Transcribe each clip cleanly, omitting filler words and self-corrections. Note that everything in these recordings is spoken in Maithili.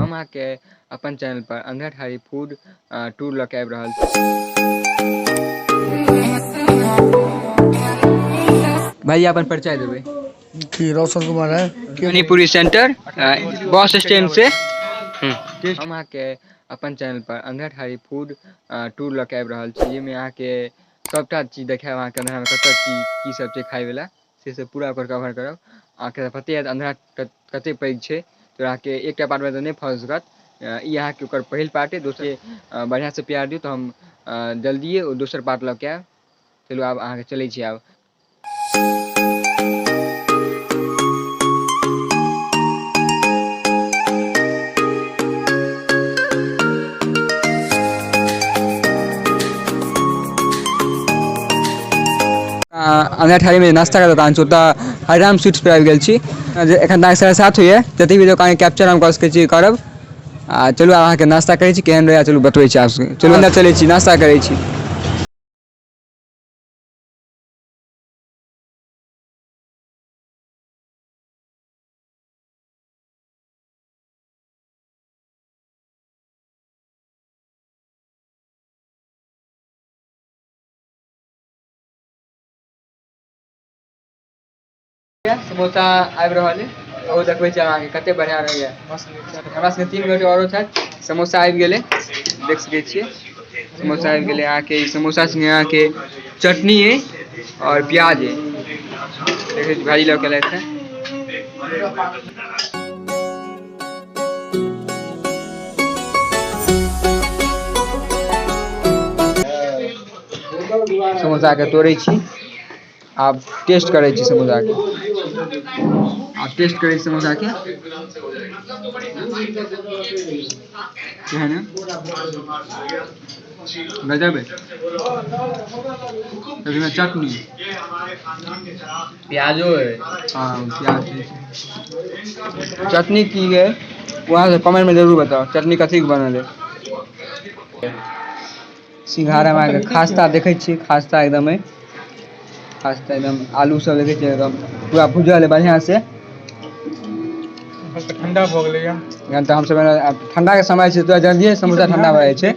हम अहाँके अपन चैनल पर अंधेरठारी फूड टूर लऽ के आबि रहल छी। भाई अपन परिचय देबै। जी, रोशन कुमार है। पानीपुरी सेंटर बस स्टैंड से। हम अहाँके अपन चैनल पर अंधेरठारी फूड टूर लऽ के आबि रहल छी, जाहिमे अहाँके सबटा चीज देखायब। अहाँके अंधेरामे कतऽ की की सब छै खायवला, से सब पूरा ओकर कवर करब। अहाँके पते हैत अंधेरा कते पैघ छै, तऽ अहाँके एकटा पार्टमे तऽ नहि भऽ सकत। ई अहाँके ओकर पहिल पार्ट अइ। दोसर बढ़िआँसँ प्यार दियौ तऽ हम जल्दिए ओ दोसर पार्ट लऽ के आयब। चलू आब अहाँके चलै छी। आब अंधेरठारीमे नाश्ताके दोकान छै, ओतऽ हरिराम स्वीट्स पर आबि गेल छी। जे एखन तऽ 7:30 होइए, जतेक भी दोकानके कैप्चर हम कऽ सकै छी करब। आ चलू आब अहाँके नाश्ता करै छी, केहन रहैए चलू बतबै छी। आब चलू अन्दर चलै छी, नाश्ता करै छी। समोसा आबि रहल है, ओ देखबै छी अहाँके कते बढ़िआँ रहैए। हमरा सबके 3 गोटे औरो छथि। समोसा आबि गेलै, देख सकै छियै समोसा आबि गेलै अहाँके। ई समोसा संगे अहाँके चटनी अइ आओर प्याज अइ। देखै छी भाजी लऽ के एलथि हेँ। समोसाके तोड़ै छी, आब टेस्ट करै छी समोसाके। आब टेस्ट करै छी समोसाके केहन है। गजब है। में चटनी प्याजो है। हाँ, प्याज है। चटनी की है वहाँ से कमेंट में जरूर बताओ, चटनी कथी के बनल है। सिंघाड़ा में अहाँके खास्ता देखै छियै, खास्ता एकदम है, खास्ता एकदम आलू सब देखै छियै एकदम पूरा भुजल है बढ़िआँ से। ठंडा भऽ गेलैया एखन तऽ हमसब ठंडा के समय छै तऽ जल्दिए समोसा ठंडा भऽ जाइ छै।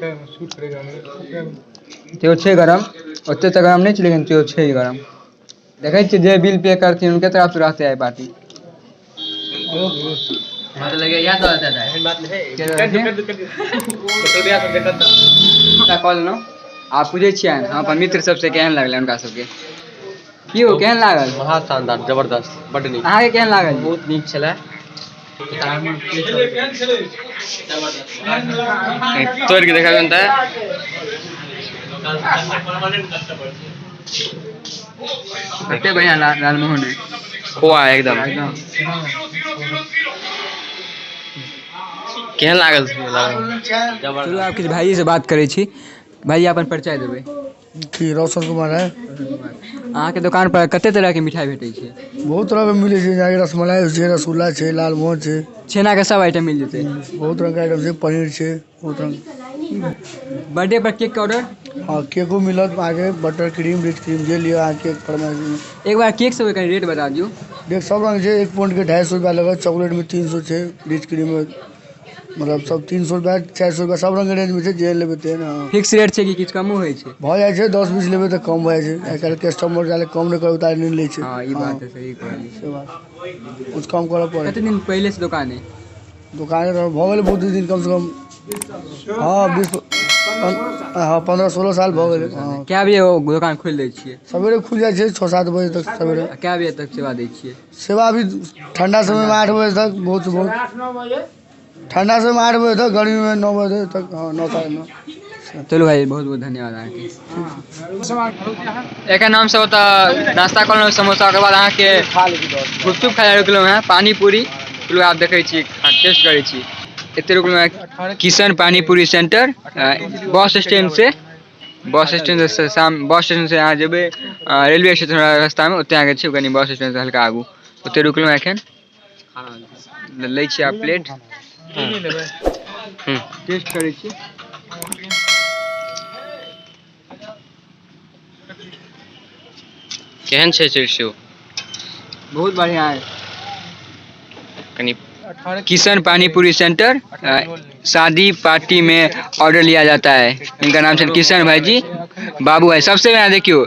तैयो छै गरम, ओते तऽ गरम नहि छै लेकिन तैयो छै गरम। देखै छियै जे बिल पे करथिन हुनके तरफ से रहतै आइ पार्टी। कऽ लेलहुँ, आब पूछै छियनि हम अपन मित्र सबसँ केहन लगलै हुनका सबके। की यौ केहन लागल? महा शानदार, जबरदस्त, बड्ड नीक। अहाँके केहन लागल? बहुत नीक छलै। तोड़ि के देखबियौन तऽ। कते बढ़िया लालमोहन है। खोआ एकदम। केहन लागल? चलू आब किछु भाईजी से बात करै छी। भाईजी अपन परिचय देबै। जी, रोशन कुमार है। अहाँके दोकान पर कते तरहके मिठाइ भेटै छै? बहुत तरहके मिलै छै, जेनाकि रसमलाई छै, रसगुल्ला छै, लालमोहन छै। छेनाके सब आइटम मिल जेतै? बहुत रंगके आइटम छै, पनीर छै, बहुत रंग। बर्थडे पर केक के ऑर्डर? हँ, केको मिलत अहाँके, बटर क्रीम, रिच क्रीम, जे लिअ अहाँ केक फरमाइश। एक बार केक सबके कनि रेट बता दियौ। देख, सब रंग छै। 1 पौंडके 250 रुपया लगत, चॉकलेटमे 300 छै, रिच क्रीममे मतलब सब 300 रुपया, 400 रुपया, सब रंगके रेंजमे छै, जे लेबै तेहन। हँ, फिक्स रेट छै कि किछु कमो होइ छै? भऽ जाइ छै, 10-20 लेबै तऽ कम भऽ जाइ छै। आइ काल्हि कस्टमर जाले कम नहि करबै ताले नहि लै छै। हँ, ई बात तऽ सही कहलियै। से बात, किछु कम करऽ पड़ै। कते दिन पहिले से दोकान है? दोकान भऽ गेलै बहुत दिन, कम से कम हँ 20, हँ 15-16 साल भऽ गेलै। हँ। कए बजे ओ दोकान खोलि दै छियै? सवेरे खुलि जाइ छै, 6-7 बजे तक सवेरे। आ कए बजे तक सेवा दै छियै? सेवा अभी ठंडा समयमे 8 बजे तक, बहुत से बहुत ठंडा समयमे 8 बजे तक, गर्मीमे 9 बजे तक, हँ 9, 9:30। चलू भाई, बहुत बहुत धन्यवाद अहाँके। एखन हमसब ओतऽ नाश्ता कऽ लेलहुँ समोसा, ओकर बाद अहाँके गुपचुप खाइ लए रुकलहुँ हेँ, पानीपूरी। चलू आब देखै छी, टेस्ट करै छी। एते रुकलहुँ हेँ Kishan panipuri centre bus stand से, बस स्टैंड से शाम बस स्टेशन से अहाँ जेबै रेलवे स्टेशन रास्तामे, ओतऽ अहाँके छै कनि बस स्टैंड से हल्का आगू, ओतऽ रुकलहुँ। एखन लै छी आब प्लेट, टेस्ट करै छी। केहन छै चिरसियो? बहुत बढ़िया है। कनि किशन पानीपुरी सेंटर, शादी पार्टी में ऑर्डर लिया जाता है। इनका नाम छै किशन भाईजी बाबू है। सबसे बढ़िया देखियौ,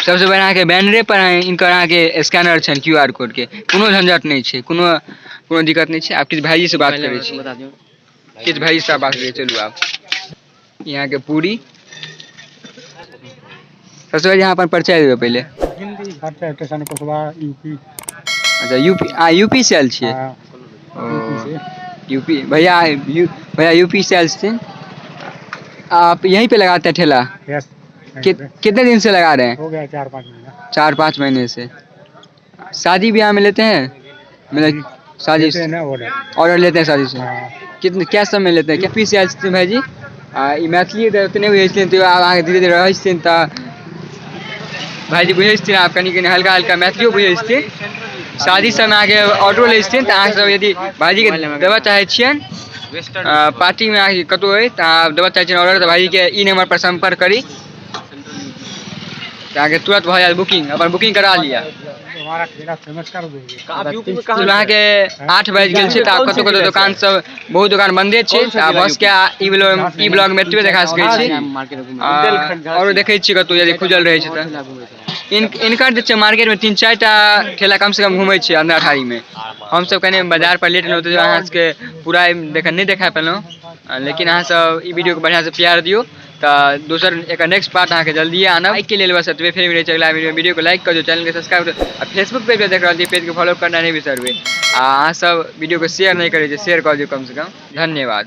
सबसे बढ़िया अहाँके बैनरे पर इनकर अहाँके स्कैनर छनि क्यू आर कोड के। कोनो झंझट नहि छै, कोनो कोनो दिक्कत नहि छै। आब किछु भाईजी से बात करै छी, किछु भाईजी से बात करै, चलू। आब यहाँके पूरी सबसे पहिले अहाँ अपन परिचय देबै पहिले। Station Kushwaha, UP. अच्छा, यूपी। आ यूपी से आयल छियै? ओ यूपी। भैया, भैया यूपी से आयल छथिन। आप यहीं पे लगाते हैं ठेला? यस। कितने दिन से लगा रहे हैं? हो गया 4-5 महीना। 4-5 महीने से। शादी ब्याह में लेते हैं? मतलब शादी ना ऑर्डर। ऑर्डर लेते हैं शादी से? कितने, क्या समय लेते हैं? यूपी से आयल छथिन भाईजी। आ ई मैथिली तऽ ओते नहि बुझै छथिन, तैयो आब अहाँके धीरे धीरे रहै छथिन तऽ भाईजी बुझै छथिन। आब कनि कनि हल्का हल्का मैथिलियो बुझै छथिन। शादी सबमे अहाँके ऑर्डरो लै छथिन, तऽ अहाँ सब यदि भाईजीके देबऽ चाहै छियनि, पार्टीमे अहाँके कतहु अइ तऽ अहाँ देबऽ चाहै छियनि ऑर्डर, तऽ भाईजीके ई नंबर पर सम्पर्क करी तऽ अहाँके तुरंत भऽ जायत बुकिंग। अपन बुकिंग करा लिअ। हमारा ठेला फेमस कर देंगे। चलू, अहाँके 8 बाजि गेल छै, तऽ आब कतहु कतहु दोकान सब, बहुत दोकान बन्दे छै। तऽ आब बस के ई ब्लॉग मे एतबे देखा सकै छी। आओरो देखै छियै कतहु यदि खुजल रहै छै तऽ। इनकर जे छै मार्केट मे 3-4 टा ठेला कम से कम घूमै छै अंधराठाढ़ी मे। हमसब कनि बाजार पर लेट एलहुँ तऽ अहाँ सबके पूरा देख नहि देखा पेलहुँ, लेकिन अहाँ सब ई वीडियो के बढ़िआँ से प्यार दियौ तऽ दोसर एकर नेक्स्ट पार्ट अहाँके जल्दिए आनब। एहिके लेल बस एतबे। फेर मिलै छै अगला वीडियो। वीडियो को लाइक कर दियौ, चैनल के सब्सक्राइब करू आ फेसबुक पेज पर देख रहल छी, पेज के फॉलो करना नहि बिसरबै। आ अहाँ सब वीडियो के शेयर नहि करै छियै, शेयर कऽ दियौ कम से कम। धन्यवाद।